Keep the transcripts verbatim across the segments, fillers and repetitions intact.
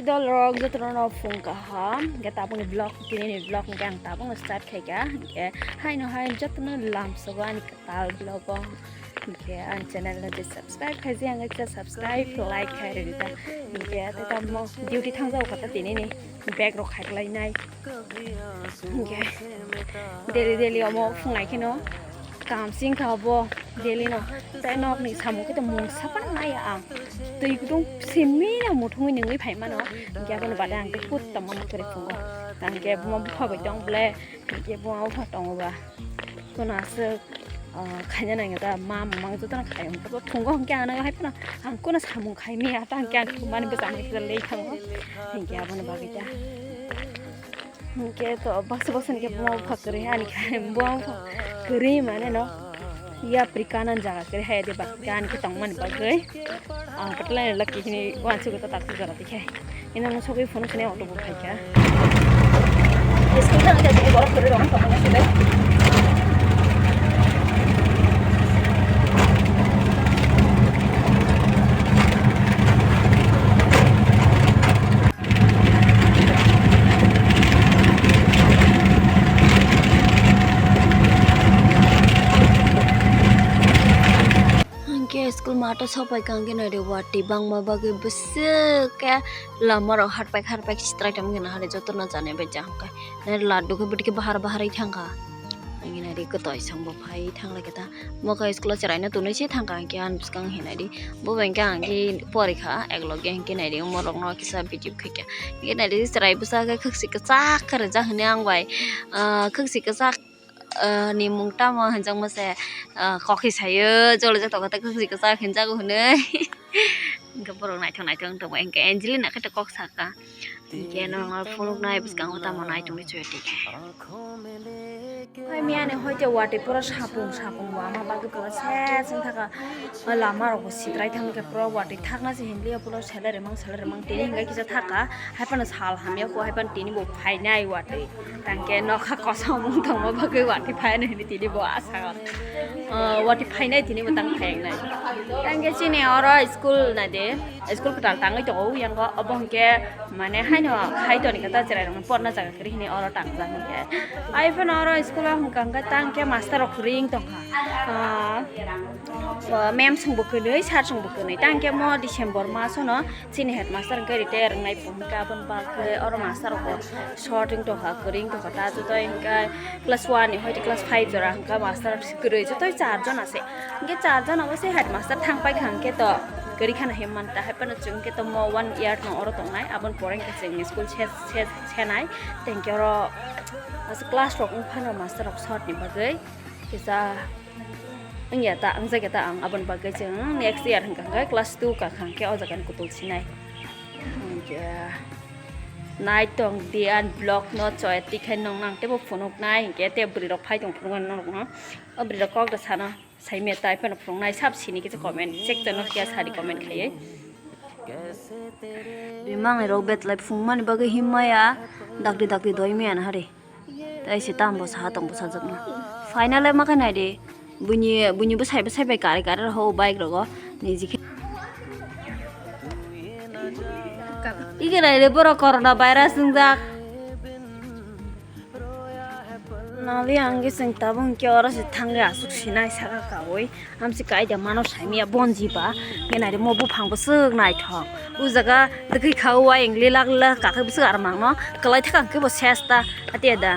Dol rok jotono no phung kaham, hingke tabukni vlog, tini ni vlog hingke ang tabukno start khaika, hingke haino hai jotono lamsogo ani kwtal vlog o, hingke ani channel no je subscribe khaijak, ang khe subscribe, like khai rwdi ta, hingke tei tamo duty thangjago kha ta tini ni bag rok khai klai nai, hingke daily daily omo phung nai kheno. Kam sing kha bo daily no. Tei nok ni samung khe to mungsa phano nai ang. Twi kudung simi na muthungwi nungwi phai mano. Hingke abono bade ang tei kut tongma kwrwi phungo. Hingke buma bupha bai tong ble. Hingke buma bupha tongo ba. Kono aswk, ah, khaina nang ta ma mamang joto no khai ang. Phungo hingke ang nang hai phano ang kono samung khai miya ta hingke ang mani bwsa mai khe lei thango. Hingke abono bagwi ta. Hingke to baksa baksa ni khe buma bupha kwrwi ani khe buma bupha kwrwi mane no yapri kanan jaga kwrwi hai de bak ani khe tongmani bagwi ang patlai lucky hini wansu ko tak jora dikhe ina no sogwi phone sene auto bo phaikha. School thang jani borok kwrwi rok tongmani sile. Hingke school mato sopai kangke nai de watwi bangma bagwi bwswk ke lama rok harpai harpai sitrai tongma khe nahale jotono janai bai jaham kai nai laddu khe bwtwi khe bahar bahar wi thangkha. Hingke nai de kwtoi song bo phai thanglai khe ta. Mokha school o chwraino tonwi se thangkha, hingke ani bwskango hinai di. Bo bai hingke ang khe porikha, ekloge hingke nai di, omorokno kisa video khaikha. Hingke nai di, chwrai bwsa khe khwksi kwchak khe rijak hinui ang bai, ah, khwksi kwchak, ah, ni mung tamo hinjakma se, ah, kokhi sayo, joli jak tongkha tei khwksi kwchak hinjago hinui. Hingke borok naithok naithok wng tongbai, hingke Angelina khe kok saka. Hingke norok phunuknai bwskango tamo nai tongwi chwrai tongkha. Hai miyani hoite watwi pura sapung sapung bo ama bagwi pura ses wng thaka. O lama rok bo sitrai thangkhe pura watwi thakna se hinliya pura selere mang selere mang tini hingai kisa thaka. Hai phano sal hamya kho hai phano tini bo phainai watwi. Tangke nokha kosom wng tongma bagwi watwi phainai hinwi tini bo asa. O watwi phainai tini bo tang phaiyangnai. Tangke chini oro school naide. School kwtal tangwi tongo, yango obo hwnkhe mane haino hai toni khe ta cherai rokno porna jaga kwrwi hinwi oro tangjak hwnkhe. Ai phano oro school o hwnkha hwnkhe tang khe master rok kwrwi wng tongkha. Ah, ah, ma'am song bo kwnwi, sir song bo kwnwi. Tang khe mo December masono chini headmaster hwnkhe retire wngnai phunukha, aboni bagwi oro master rok bo short wng tongkha, kwrwi wng tongkha. Ta jotoi hwnkhe class one ni hoite class five jora hwnkha master kwrwi, jotoi char jona se. Hingke charjon abo se headmaster thang pai kha hingke to kwrwi khana him manta hai phano chwng khe to mo one year no oro tongnai aboni pore hingke chwng school se se senai tengke oro class rok wng phano master rok short ni bagwi kisa wngya ta wngjak ya ta ang aboni bagwi chwng next year hingka hingke class two ka kha hingke o jaga ni kutung sinai hingke nai tong di an block no choi tikhai nong nang tebo phunuk nai hingke te bwrwi rok phai tong phunuk nang rok no o bwrwi rok kok da sana. Saimya tai phano phunuknai sab sini kisa comment section o kya sari comment khaiwi. Bimang rok betlai phungmani bagwi himmaya dakti dakti doi maya na hari. Tai se tambo saha tongbo sajakno. Final ma khe naidi. Buini buini bwsai bwsai bai kari kari rw ho bike rogo niji khe. Ike naidi borok corona virus wngjak. Nali ang ge chwng tabuk hwnkhe oro se thangwi aswk sinai saka kaui. Amsi kaida mano saimya bonji ba. Nge naidi mo buphang bwswk naithok. O jaga twkwi kha o wayeng lilak lilak kakhe bwswk aro mangno. Kwlai thaka hwnkhe bo ses ta. Atiya da.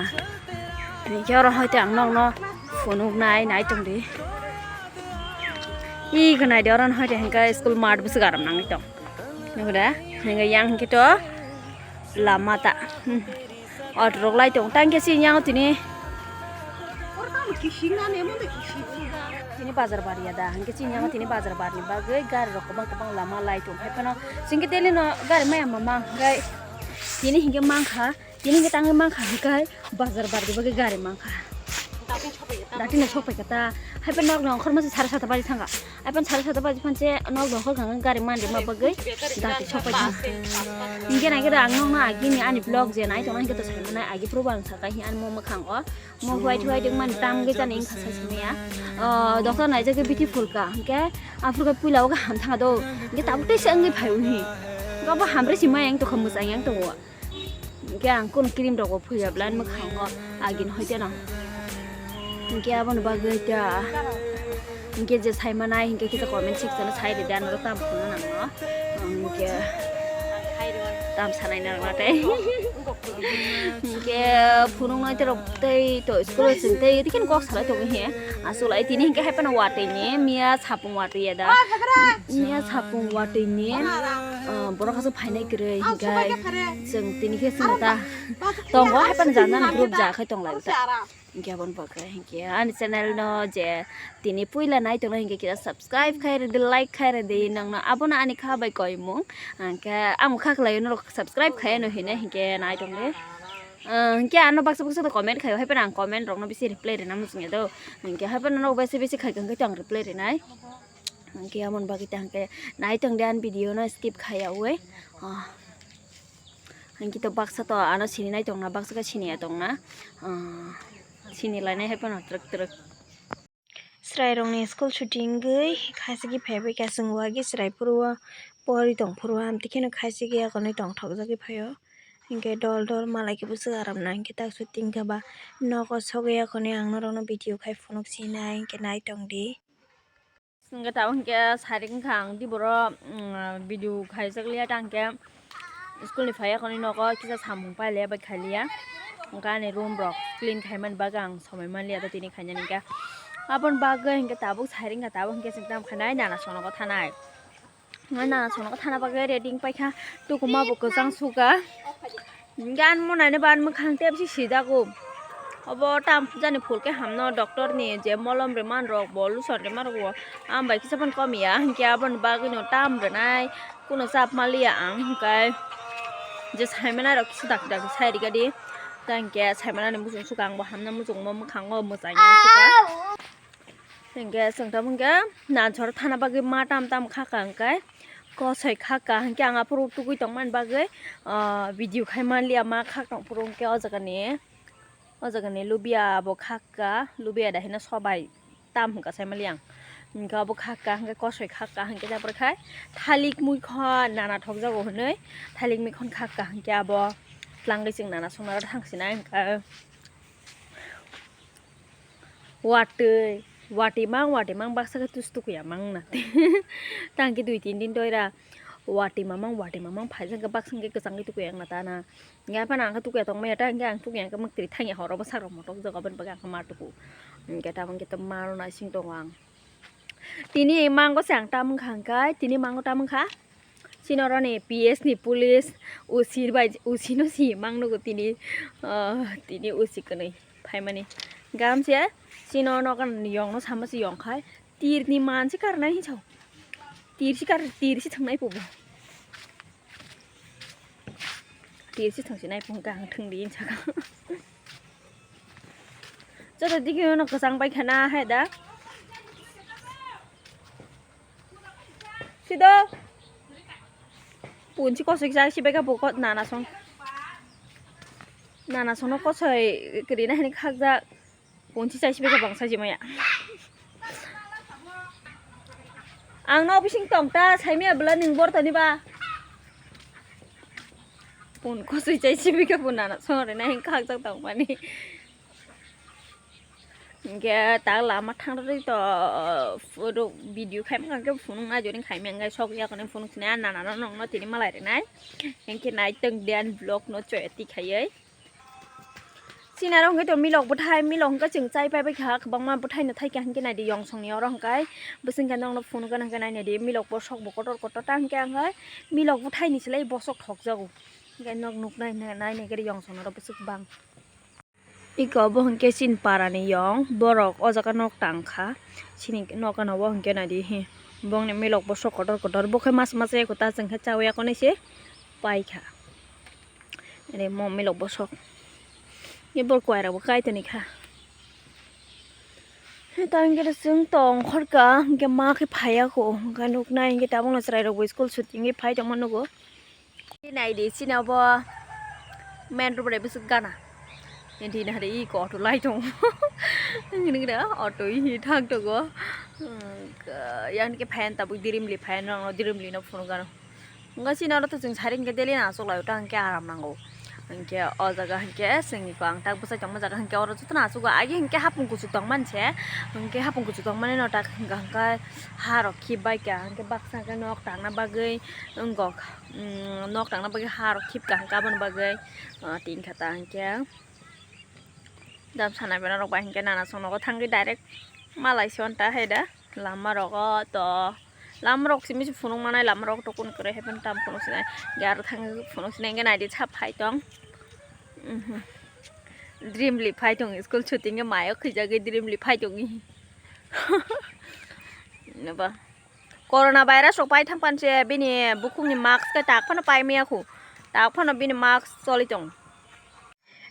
Hwnkhe oro hoite ang nokno phunuknai nai tongdi. Iko naidi oro hoite hwnkhe school mat bwswk aro nangwi tong. Nukho da? Hwnkhe yang hwnkhe to lama ta. Hmm. Auto rok lai tong tang khe chini yang tini. Tini bazar bar ya da, hingke chini yang tini bazar bar ni bagwi gari rok kwbang kwbang lama lai tong hai phano. Chingke daily no gari maya ma mang hingke tini hingke mang kha, tini hingke tangwi mang kha hingke bazar bar ni bagwi gari mang kha. Dati no sok pai kha ta, hai phano nok nongkhor masa sare sata baji thang kha. Ai phan sari sata baji phan che nok dongkhor kang gari man rima bagwi dati sok pai thang. Hingke nai khe ang nokno agini ani vlog je nai tongna hingke to sai manai agi phuru bo ang saka hi ani mo mwkhang o mo white white wng mani tam gwi jani wngkha sai simi ya. O doctor nai jagwi beautiful ka hingke aphuru khe puila o kaham thang do hingke tabuk tei se wngwi phai o hi. Abo hamri si mai ang tokha, mwchang yang tongo. Hingke ang kun cream rok bo phuya bwla mwkhango agin hoi teno. Hingke aboni bagwi ta, hingke je sai manai hingke kisa comment section o sai ridi, ano tam phunukna nango. Hingke tam sanai nang na tei. Hingke phunuknai tei rok tei to school o chwng tei rikhen kok salai tongo he. Asulai tini hingke hai phano watwi ni miya sapung watwi ya da. Miya sapung watwi ni, ah, borok aswk phainai kwrwi hingke chwng tini khe chwng ta tongo hai phano jana ni group ja khai tong lai ta. Hingke aboni bagwi hingke ani channel no je tini puila nai tongnai hingke kisa subscribe khai rwdi, like khai rwdi, nangno abono ani kha bai koimung. Hingke ang kha khlai norok subscribe khai no hine hingke nai tongdi. Ah, hingke ano baksa baksa to comment khai hai phano ang comment rok no bisi reply rwna muchung ya do. Hingke hai phano norok bisi bisi khai hingke to ang reply rwnai. Hingke amon bagwi ta hingke nai tongdi ani video no skip khaiya ui. Ah. Hingke to baksa to ano sini nai tongna, baksa khe sini ya tongna. Ah, sini lainai hai phano twrwk twrwk. Chwrai rokni school chuti wngwi khaisigi phaibai kha, chwng wagi chwrai phuru o pori tong phuru o, amtwi kheno khaisigi yakarni tongthokjagwi phaio. Hingke dol dol malai khe bwswk aram nang khe tak suting khe ba nogo sogwi yakarni ang norokno video khai phunuk sinai hingke nai tongdi. Hingke tabuk hingke sarik wngkha ang di boro, mm, video khaijak liya ta hingke school ni phai yakarni nogo kisa samung pai liya bai khai liya. Hingke ani room rok clean khaimani bagwi ang somoi man liya ta tini khainani hingke. Aboni bagwi hingke tabuk sarik wngkha tabuk hingke chwng tamo khainai nana sonogo thanai. Nana sonogo thana bagwi ready wng paikha tukuma bo kwchang suka. Gan monai ni ban mwkhang tei bisi sijago. Obo tam puja ni phul khe hamno doctor ni je molom rwman rok bo lotion rwman rok bo. Ang bai kisa phano komiya hingke aboni bagwi no tam rwnai kuno chap maliya ang hingkai je saimanai rok kisa dakti dakti sai rikadi. Ta hingke saimanani muchung suka ang bo hamna muchung mo mwkhango mwchangya suka. Hingke chwng tamo hingke nansaro thana bagwi ma tam tam khaka hingke kosoi khaka hingke ang aphuru tugui tongmani bagwi, ah, video khai manliya ma khak tong phuru hingke o jaga ni, o jaga ni lubia bo khaka, lubia da hino sobai tam hingka sai manliya ang. Hingke abo khaka hingke kosoi khaka hingke jabra khai thalik muikho nana thokjago hinui thalik muikho khaka hingke abo tlangwi chwng nana songnaro thangsinai hingke. Watwi, watwi mang, watwi mang baksa khe tus tukuya mang na. Tang khe dui tin din toira watwi mamang, watwi mamang phaijak khe baksa khe kwchangwi tukuya wngna ta na. Hingke aphano ang khe tukuya tongmaya ta hingke ang tukuya khe mwktwi thangya horo bwsarok motok jago aboni bagwi ang khe ma tuku. Hingke tabuk khe ma rw naising tongo ang. Tini mango se ang tamung kha hingke, tini mango tamung kha. Chini oro ni P S ni police, O C bai, O C no si mang nugo tini, ah, tini O C kwnwi phaimani. Gamse chini oro nogo yong no sama se yong khai, tir ni man se karnai hinsa. Tir se kar, tir se thangnai pubo. Tir se thang se nai pung kang thang di hinsa. Joto digi no kwchang bai khana hai da. Sido. Punchi kosoi kisa si beka bokot nana song. Nana song no kosoi kiri na hani khakjak. Punchi chai si beka bangsa jimaya. Ang no bising tong ta saimaya bwla ning bor toni ba. Pun kosoi chai si beka pun nana song re na hin khakjak tong mani. Hingke ta lama thang rwdi to, photo video khai mangkha hingke phunuk nai jori khai mangkha sok ya kone phunuk sini a nana no nong no tini malai rinai. Hingke nai tong diyan vlog no choi ti khaiye. Sini aro hingke to milok bwthai, milok hingke chwng chai pai bai kha kwbangma bwthai no thai kha hingke nai di yong song ni oro hingke bwswk hingke nong no phunuk gana hingke nai nai di milok bosok bo kotor kotor ta hingke ang hai milok bwthai ni silai bosok thok jago. Hingke nog nuk nai nai nai khe yong song no oro bwswk bang. Iko bo hwnkhe chini parani yong, borok o jaga nok tang kha, chini nok gana o hwnkhe naidi hi, bongni milok bosok kotor kotor, bo khe mas mas eko ta chwng khe chawi ya konwi se pai kha, ere mo milok bosok, e borok kwai rok bo kai toni kha, ta hwnkhe chwng tong khor kha, hwnkhe ma khe phai ya kho, hwnkhe nuk nai hwnkhe tabuk no chwrai rok bo school chuti wngwi phai tongma nugo. Nai di, chini obo main road bai bwswk gana. Nini hari iko auto lai tongo. Nini gira auto hi thang tongo. Yang ke phan tabuk dirimli phan rong dirimli no phunuk gana. Wngkha chini oro to chwng sari hinkhe daily no achuk lai o, ta hinkhe aram nango. Hinkhe o jaga hinkhe chwngni ko ang tak bwsai tongma jaga hinkhe oro jotono achugo. Agi hinkhe hapung kuchuk tongmani se, hinkhe hapung kuchuk tongmani no tak hinkhe hinkhe ha rok khip bai kha, hinkhe baksa hinkhe nok tangna bagwi wngkok, mm, nok tangna bagwi ha rok khip kha hinkhe aboni bagwi, ah, tin kha ta hinkhe. Jam sanai bana rok bai hinkhe nana song nogo thangwi direct malai se on ta hai da. Lama rogo to, lama rok simi se phunuk manai, lama rok to kun kwrwi hai phano tam phunuk sinai, garo thangwi phunuk sinai, hinkhe naidi sa phai tong. Mhm. Dreamly phai tong, school chuti hinkhe mayo khwijagwi dreamly phai tong. Naba. Corona virus rok pai thang pan se bini bukhukni mask khe tak phano pai maya khu. Tak phano bini mask choli tong.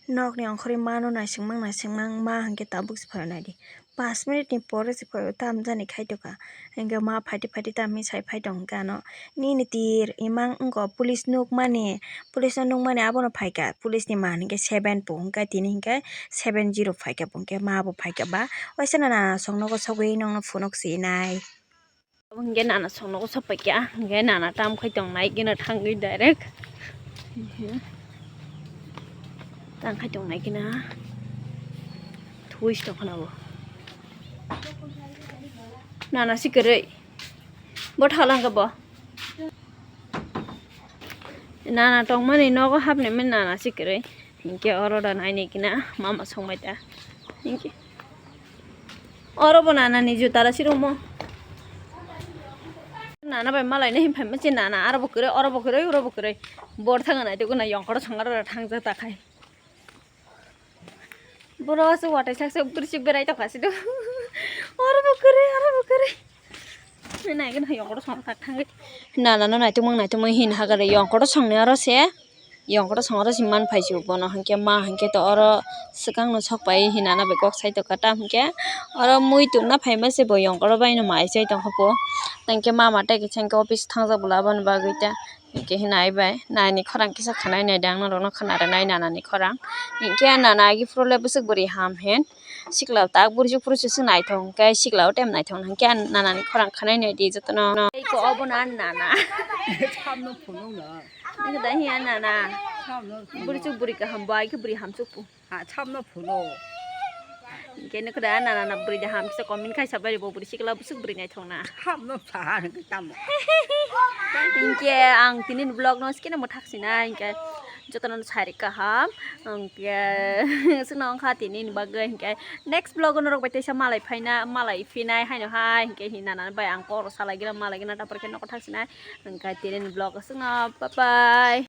Nokni ongkhorwi mano naisingmang naisingmang ma hinkhe tabuk se phai naidi. Pash minute ni pore se phai o, tam jani khai tongkha. Hinkhe ma phaidi phaidi tam hinwi sai phai tong hinkhe ano, "Nini tir imang wngkha police nukmani, police no nukmani abono phaikha." Police ni man hinkhe seven po hinkhe tini hinkhe seven zero phaikha, bo hinkhe ma bo phaikha ba waisa nana song nogo sogwi nokno phunuk sinai. Abo hinkhe nana song nogo sokpaikha, hinkhe nana tam khai tongnai gina thangwi direct. Mhm. Tam khai tongnai gina. Thuis tongkhana bo. Nana si kwrwi. Bo thala hinkhe bo. Nana tongmani nogo hapnwi mani nana si kwrwi. Hinkhe oro da naini gina mama songbai ta. Hinkhe oro bo nana ni juta da sirwngmo. Nana bai malai nai hinphai mase nana aro bo kwrwi, oro bo kwrwi, oro bo kwrwi. Bor thang nai tongkha na yongkoro song aro da thang jak ta khai. Boro se watai sak sak bwrwi se berai tongkha se do. Oro bo kwrwi, oro bo kwrwi. Nai nai gana yongkoro song tak thangwi. Nana no naitukmang naitukmang hin hagare yongkoro songni oro se. Yongkoro song oro se man phai se bono hinkhe ma hinkhe to oro swkang no sok pai hinana bai kok sai tongkha tam hinkhe oro mui tongna phai mase bo yongkoro bai no mai chai tongkha po. Hinkhe mama tei kisa hinkhe office thangjak bwla aboni bagwi ta. Hinkhe hinai bai naini khorang kisa khwnai naidi ang norokno khwna rwnai nanani khorang. Hinkhe nana agi phuru le bwswk bwrwi ham hin sikla tak bwrwi phuru se naithok hinkhe sikla o tem naithok hinkhe nanani khorang khwnai naidi jotono. Tei ko obo na nana. Samno phunukno. Nini da hiya nana. Samno phunuk. Bwrwi chuk bwrwi kaham bo ai khe bwrwi hamchuk po. Ha, samno phunuk. Hinkhe nukho da nana na bwrwi da ham kisa comment khai sabai bo bwrwi sikla bwswk bwrwi naithok na. Samno saha hinkhe tamo. Hinkhe ang tini ni vlog no skino mwthak sina hinkhe jotono sari kaham. Hinkhe swkno wngkha tini ni bagwi hinkhe next vlog o norok bai teisa malai phaina malai phinai haino hai hinkhe hinana bai ang koro salai gina malai gina tapor khe nokho thak sinai. Hinkhe tini ni vlog o swkno bye bye.